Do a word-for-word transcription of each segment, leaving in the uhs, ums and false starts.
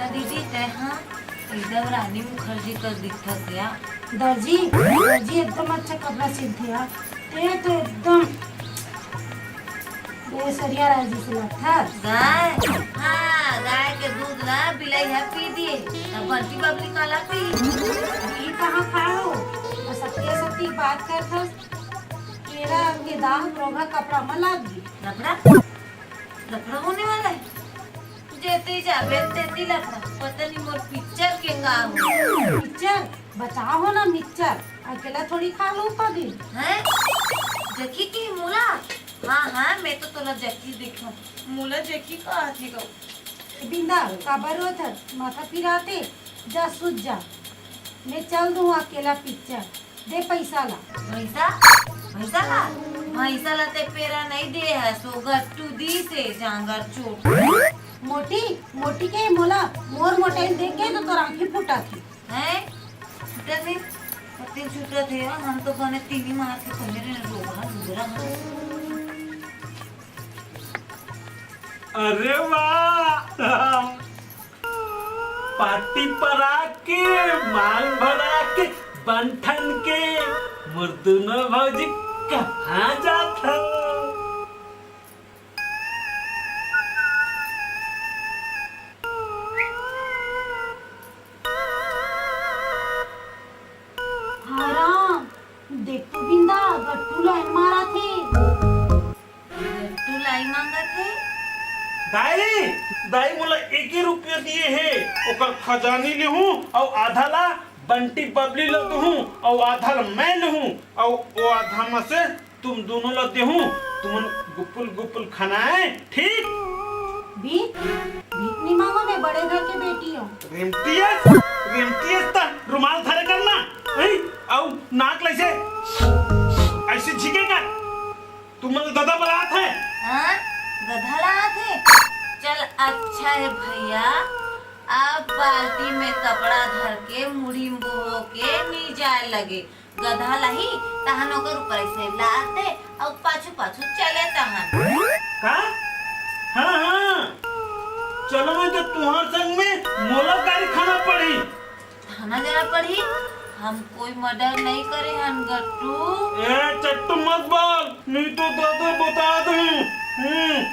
दीदी, तैं हा एकदम रानी मुखर्जी कस दिखथस या। दर्जी, दर्जी एकदम अच्छा कपड़ा सिलथे यार। तैं तो एकदम बेसरिया राजी से लगथस। गाय, हाँ, गाय के दूध ला बिलाई ह पी दिए, तब बंटी बबली काला पी? बिली कहाँ खाए हो? और सत्य सत्य बात करथस। केरा के दाग रोगा कपड़ा में लाग गई। लफड़ा? लफड़ा होने वाला है। जेती जाबे तेती लफड़ा। पता नहीं मोर पिक्चर के का हो। पिक्चर? बचाओ हो ना मिक्सचर। अकेला थोड़ी खा लो पा दिन। हैं? जकी की मोला? हाँ, हाँ, मैं तो तोला जकी देखूं। मोला जकी का आथे गो। ए बिंदा, काबर रोत हस? माथा पिराते? जा सुत जा। मैं चल दूं अकेला पिक्चर। दे पैसा ला। भैंसा? भैंसा ला? भैंसा ला ते पेरा नहीं दे है, सो गट्टू दी से जांगर चोट। मोटी, मोटी के मोला, मोर मोटाई देख के तो तोर आँखी फूटा थी। हैं? छूटा थे? पत्ती छूटा थे, हम तो बने तीनी मार के पहले रोगा, दूसरा। अरे वाह! पार्टी परा के, माल भरा के, बंठन के, मोर दुनो भौजी कहाँ जात हव? हराम, देख तो बिंदा, गट्टू लाइन मारा थे। गट्टू लाई मांगत हे? दाई, दाई मोला एके रुपया दिए हे, ओकर खजानी लेहूं अउ आधा ला बंटी बबली ला दूहूं अउ आधा ला मैं लेहूं अउ ओ आधा में से तुम दोनों ला देहूं, तुमन गुपुल गुपुल खाना है, ठीक? भीख? भीख नहीं मांगो, मैं बड़े घर के बेटी हूँ। रिमटियस, रिमटियस ता रुमाल धरे करना, हैं? अउ नाक ला ऐसे, ऐसे झिके कर। तुमन ला दादा बलात हे। हाँ? गधा लात हे? चल अच्छा हे भैया, अब बाल्टी में कपड़ा धर के मुड़ी में बोहो के नी जाए लगे। गधा लाही, तहन ओकर ऊपर ऐसे लाद दे अउ पाछू पाछू चले तहन। का? हाँ, हाँ। चलो मैं तो तुम्हार संग में मोला गारी खाना पड़ी। थाना जाना पड़ही। हम कोई मर्डर नहीं करे हन गट्टू। ए चट्टू मत बोल, नहीं तो दादा बता दूं। हम्म।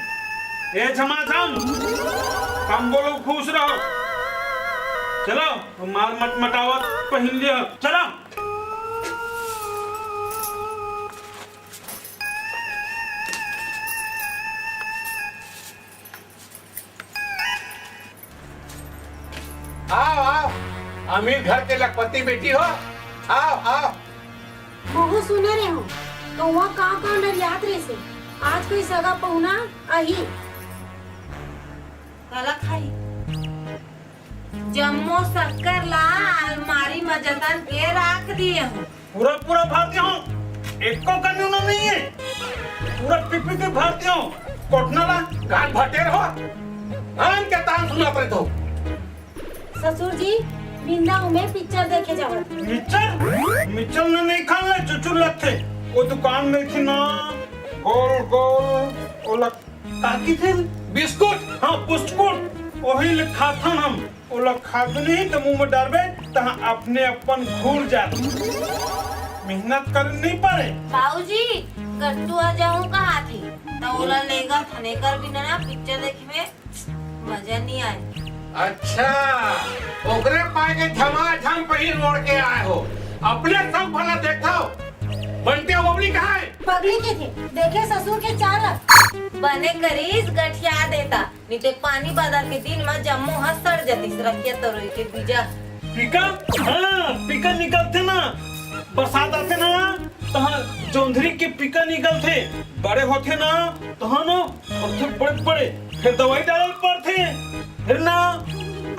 ए झमाझम, कम बोलो, खुश रहो। चलो, माल मटमटावत पहिन लिया, चलो। आओ, आओ, अमीर घर के लखपति बेटी हो, आओ, आओ। बहुत सुने रहे हो, कौवा कांव कांव नरियात रहिसे, आज कोई सगा पहुना आही। काला खाई? जम्मो शक्कर ला अलमारी म जतन के राख दिए हो। पूरा पूरा भर दियो, एको कनी नहीं है, पूरा पी पी के भर दियो। कोटना ला गाल भटेर हो, आन के तान सुनात रहे तो। ससुर जी, बिंदा उमे पिक्चर देखे जावत। मिक्सचर? मिक्सचर में नहीं खान ले, चुचुर लगथे। वो दुकान में थी ना, गोल गोल, वो लग- काकी थे? बिस्कुट? हाँ, पुस्कुट। वही ले खाथन हम। ओला खादू नहीं तो मुंह में डालबे, तहाँ अपने अपन घूर जात। मेहनत कर नहीं पारे। बाबूजी, गट्टू आ जाऊं कहा थी, तो ओला लेगा थने कर बिना ना पिक्चर देखे में मजा नहीं आए। अच्छा, ओकरे पाए के झमाझम पहिर ओढ़ के आए हो, अपने सब भला देखो। बंटिया बबली कहाँ है? पगली के थे, देखे ससुर के चाल। बने करीस गठिया देता, नहीं तो पानी बादर के दिन में जम्मो ह सड़ जतिस रखिया तरोई के बीजा। पिका? हाँ, पिका निकलथे ना, बरसात आथे ना, तहाँ जोंधरी के पिका निकलथे, बड़े होथे ना, तहाँ ना होथे बड़े बड़े, फिर दवाई डालल पड़थे, फिर ना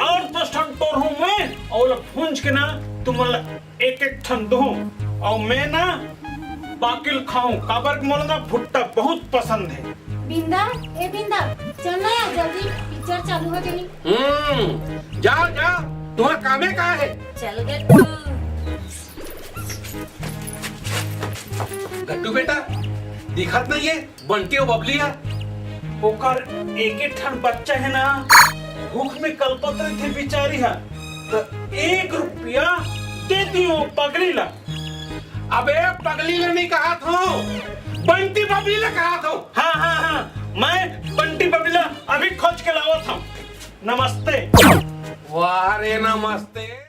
और दस ठन टोरहूँ मैं, और भूंज के ना तुमन ला एक एक ठन दूहूँ, और मैं ना बाकिल खाऊं, काबर के मोला ना भुट्टा बहुत पसंद है। बिंदा, ए बिंदा, चल ना यार, जल्दी पिक्चर चालू हो जाई। हम्म, जाओ जाओ, तुम्हारा कामे का है? चल गट्टू। गट्टू बेटा, दिखत नहीं है, बंटी और बबली है। ओकर एक एक ठन बच्चा है ना, भूख में कलपत रहिथे बिचारी ह, त एक रुपया दे दियो पगली ला। अबे पगली ला नहीं कहा था, बंटी बबली ला कहा था। हाँ हाँ हाँ, मैं बंटी बबली ला अभी खोज के लावत हूँ। नमस्ते। वाह रे नमस्ते।